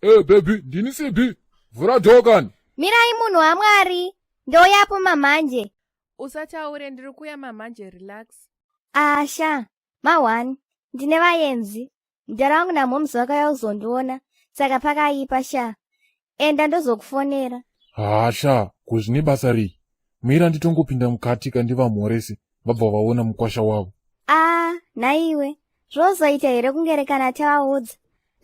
Hey baby, ndini CB. Vhura door kani. Mirai munhu waMwari. Ndouyapo mamhanje. Usataure ndiri kuya mamhanje relax. Asha, ma1 ndine vaenzi. Mudhara wangu namhoms vakauya kuzondiona saka pakaipa sha. Enda ndozokufonera. Haa sha, ko zvine basa rei? Mira nditongopinda mukati ka ndivamhorese vabva vaona mukwasha wavo. Ah, nhaiwe. Zvozoita here kungere kana tavaudza?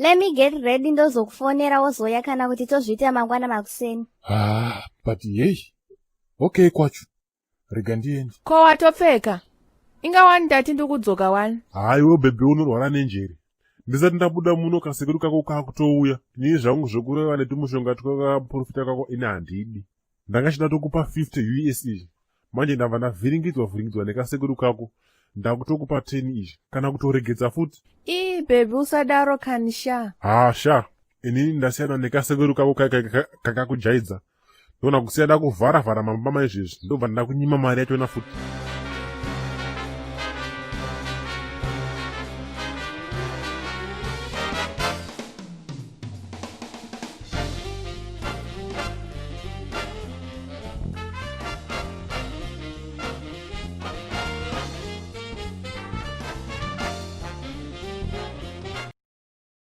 Let me get ready ndozokufonera wozouya kana kuti tozviita mangwana makuseni. Ah, but hey. Okay kwacho. Rega ndiende. Ko watopfeka? Inga wani ndati ndikudzoka wani. Haiwe bhebhi unorwara nenjere. Ndisati ndabuda muno kasekuru kako kakutouya. Ini zvangu zvekureva netumushonga twakaprofita kako ini handidi. Ndanga chida tokupa 50 us izvi. Manje ndabva ndavhiringidzwa vhiringidzwa nekasekuru kako. Ndakutokupa 10 izvi. Kana kutoregedza futi. Ii baby usadaro kani sha. Ha sha. Inini ndasiyana nekasekuru kako kakakujaidza. Ndona kusiya ndakuvhara vhara mambama izvezvi ndobva ndakunyima mari yachona futi.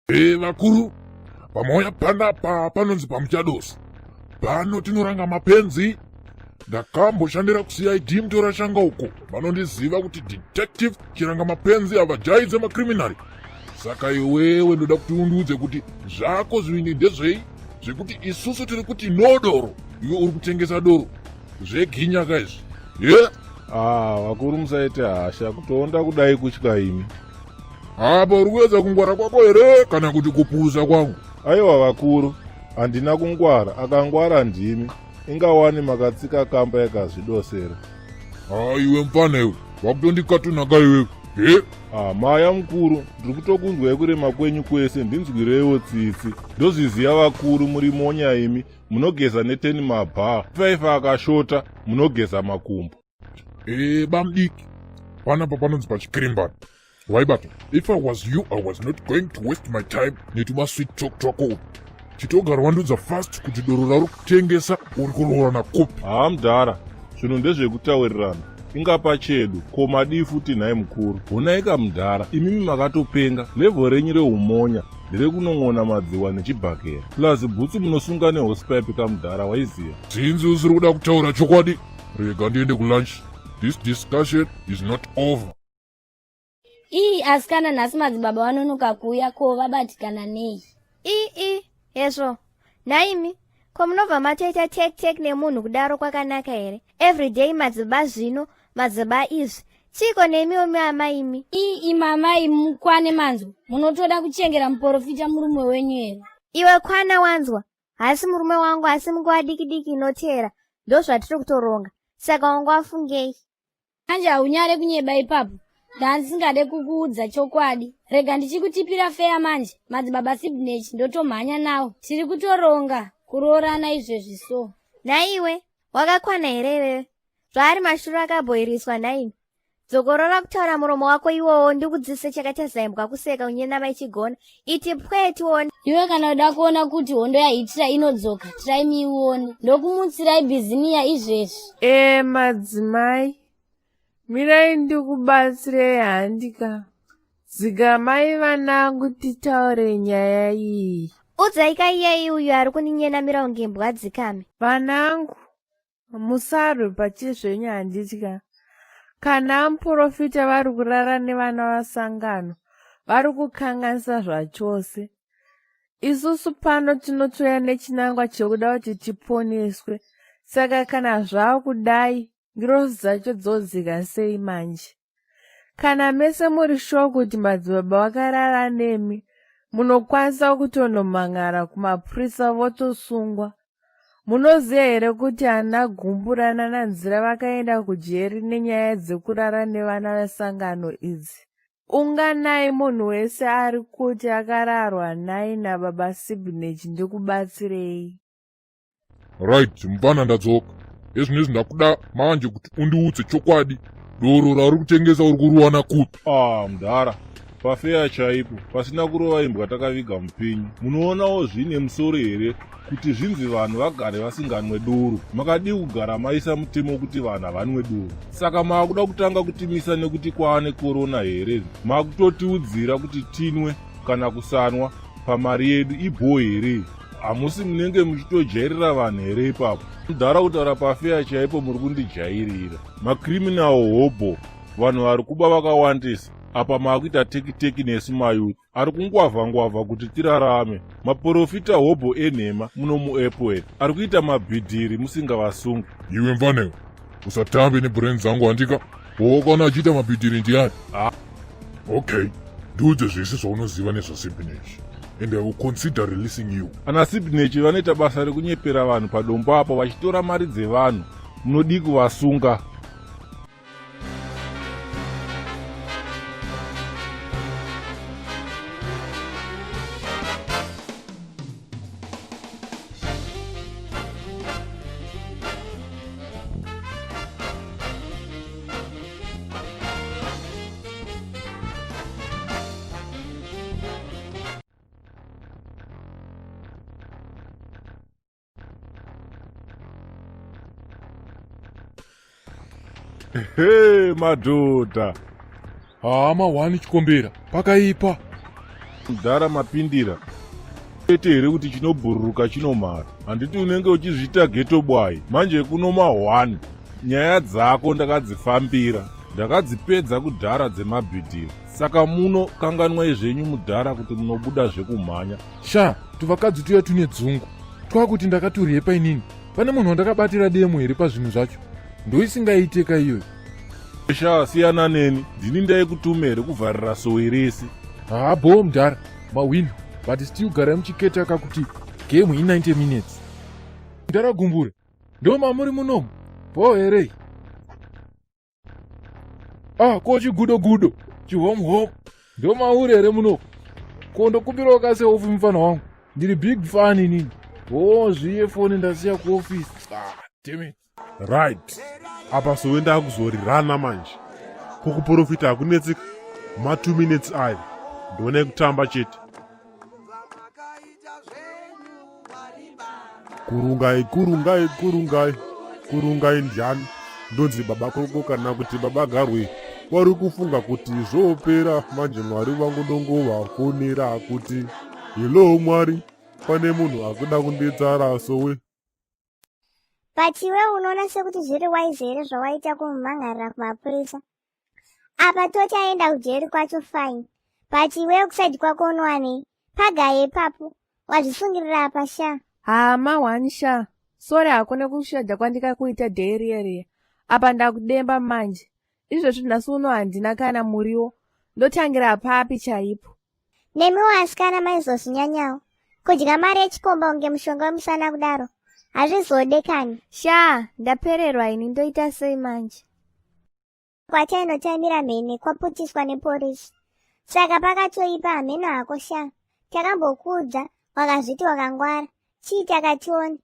E vakuru, pamauya panapa panonzi pamuchadosi. Pano tinoranga mapenzi. Ndakamboshandira kuCID mutorashanga uko. Vanondiziva kuti detective chiranga mapenzi havajaidze macriminal. Saka iwewe ndoda kuti undiudze kuti zvako zvivindi ndezvei zvekuti isusu tiri kuti no doro iwe uri kutengesa doro zveginya ka izvi ye yeah? Ah, vakuru musaite hasha kutoonda kudai kutya imi. Apa uri kuedza kungwara kwako here kana kuti kupusa kwangu? Aiwa vakuru, handina kungwara, akangwara ndimi. Ingawani makatsika kamba yakazvidosera. Ah, iwe mfana iwe, wakutondikatunaka iwe. He? Ah, maya mukuru, ndiri kutokunzwai kurema kwenyu kwese, ndinzwireiwo tsitsi. Ndozviziva vakuru muri monya imi, munogeza neteni mabhaa. Faifa akashota, munogeza makumbo. Eh, bamdiki panapa panonzi pachikirimbani waibata if i was you i was not going to waste my time netumasweet talk twako chitogara wandudza fast kuti doro rauri kutengesa uri kuroorana kupi haa mudhara zvinhu ndezvekutaurirana ingapa chedu ko madii futi nhai mukuru honaika mudhara imimi makatopenga levho renyu reumonya nderekunon'ona madziwa nechibhakera plus bhutsu munosunga nehosipipe kamudhara waiziva zinzi usiri kuda kutaura chokwadi Rega ndiende kulunch. This discussion is not over. Ii asikana nhasi madzibaba vanonoka kuuya ko vabatikana nei? Ii ii hezvo nhaimi ko munobva matoita tek tek nemunhu kudaro kwakanaka here everyday madzibaba zvino madzibaba izvi chiiko nemiwo miamaimi Ii imi amai mukwane manzwa munotoda kuchengera muporofita murume wenyu here? Iwe kwana wanzwa Haasi murume wangu asi munguva diki diki inoteera ndozvatiri kutoronga saka wanga wafungei? Manje haunyare kunyeba ipapo ndandisingade kukuudza chokwadi rega ndichikutipira feya manje madzibaba Sibnech ndotomhanya nawo tiri kutoronga kuroorana izvezvi so. Nhaiwe wakakwana here iwewe zvaari mashura akabhoiriswa nhaimi Dzokorora kutaura muromo wako iwowo ndikudzidzise chakaita zaimbwa kuseka unyenama ichigona. Iti pwee tione. Iwe kana uda kuona kuti hondo yaHitler inodzoka, try me uone. Ndokumutsirai bhiziniya izvezvi. E madzimai, mirai ndikubatsirei handika. Dzikamai vanangu titaure nyaya iyi. Udzai ka iyeyi uyu ari kundinyenamira kunge mbwa dzikame. Vanangu, Musarwe pachezvenyu handitya. Kana amuporofita vari kurara nevana vasangano vari kukanganisa zvachose. Isusu pano tinotouya nechinangwa chekuda kuti tiponeswe saka kana zvakudai ngirozi dzacho dzodzika sei manje? Kana mese muri sure kuti madzibaba vakarara nemi munokwanisa kutonomhan'ara kumapurisa votosungwa. Munoziva here kuti ana Gumbura nanaNzira vakaenda kujeri nenyaya dzekurara nevana vesangano idzi? Unganai munhu wese ari kuti akararwa nai nababa Sibnech ndikubatsirei. Right mupfana ndadzoka. Ezvinezvi ndakuda manje kuti undiudze chokwadi. Doro rauri kutengesa uri kuriwana kupi? Ah, mdhara. Pafeya chaipo, pasina kurova imbwa takaviga mupinyi. Munoonawo zvine musoro here kuti zvinzi vanhu vagare vasinganwe doro? Makadii kugara maisa mutemo wekuti vanhu havanwe doro? Saka maakuda kutanga kutimisa nekuti kwaane korona here? Makutotiudzira kuti tinwe kana kusanwa pamari yedu ibhoo here? Hamusi munenge muchitojairira vanhu here ipapo? Mudhara kutaura pafeya chaipo muri kundijairira. Macriminal hobho, vanhu vari kuba vakawandisa. Apa maakuita teki teki nesu mayouth ari kungwavha ngwavha kuti tirarame. Maporofita hobho enhema muno muApple ari kuita mabhidhiri musingavasungi. Iwe mfanewe, usatambe nebrain dzangu handika. Wawakaona achiita mabhidhiri ndiani? Ah. Okay, ndiudze zvese zvaunoziva nezvaSibinach and I will consider releasing you. Ana Sibinach vanoita basa rekunyepera vanhu padombo apo vachitora mari dzevanhu. Munodii kuvasunga? Hey, madhodha. Haa mahwani chikombera pakaipa. Mudhara mapindira. Kwete here kuti chinobhururuka chinomhara? Handiti unenge uchizviita ghetto bwai. Manje kuno mahwani. Nyaya dzako ndakadzifambira. Ndakadzipedza kudhara dzemabhidhiri. Saka muno kanganwai zvenyu mudhara kuti munobuda zvekumhanya. Sha, tuvakadzi tuya tune dzungu. Twakuti ndakaturiepa inini. Pane munhu wandakabatira demo here pazvinhu zvacho? Ndoisingaiteka iyoyo. Sha, siyana neni. Ndini ndaikutuma here kuvharira sowe rese? Haa bhoo mudhara, mawin. But still garai muchiketaka kuti game i 90 minutes. Mudhara Gumbure, ndo mamuri munomu? Bhoo here? Ah, ko chigudo gudo, chihom hom. Ndo mauri here muno? Ko ndokumbirawo kase ofi mufana wangu. Ndiri big fan inini. Oh, zviye foni ndasiya ku office. Ah, damn it. Right. Apa sowe ndakuzorirana manje. Ko kuprofita hakunetsika. Ma 2 minutes ayo. Ndone kutamba chete. Kurungai, kurungai, kurungai, kurungai ndiani? Ndonzi baba koko kana kuti baba garwe. Wari kufunga kuti zvopera manje Mwari vangu ndongovafonera kuti hello Mwari, pane munhu akuda kunditsara sowe. But iwe unoona sekuti zviri wise here zvawaita kumumhangarira kumapurisa? Apa toti aenda kujeri kwacho fine. But iwewe kusaidi kwako unowanei? Pagaye ipapo. Wazvisungirira apa sha. Haa ma one sha. Sorry hako nekushadha kwandikakuita day riya riya. Apa ndakudemba manje. Izvezvi nhasi uno handina kana muriwo. Ndotangira papi chaipo? Nemiwo asikana maizozvinyanyawo. Kudya mari yechikomba kunge mushonga wemusana kudaro. Hazvizode kani. Shaa, ndapererwa ini ndoita sei manje? Kwatainotamira mhene kwaputiswa neporisi. Saka pakatoipa hameno hako shaa. Takambokuudza wakazviti wakangwara. Chii takationa?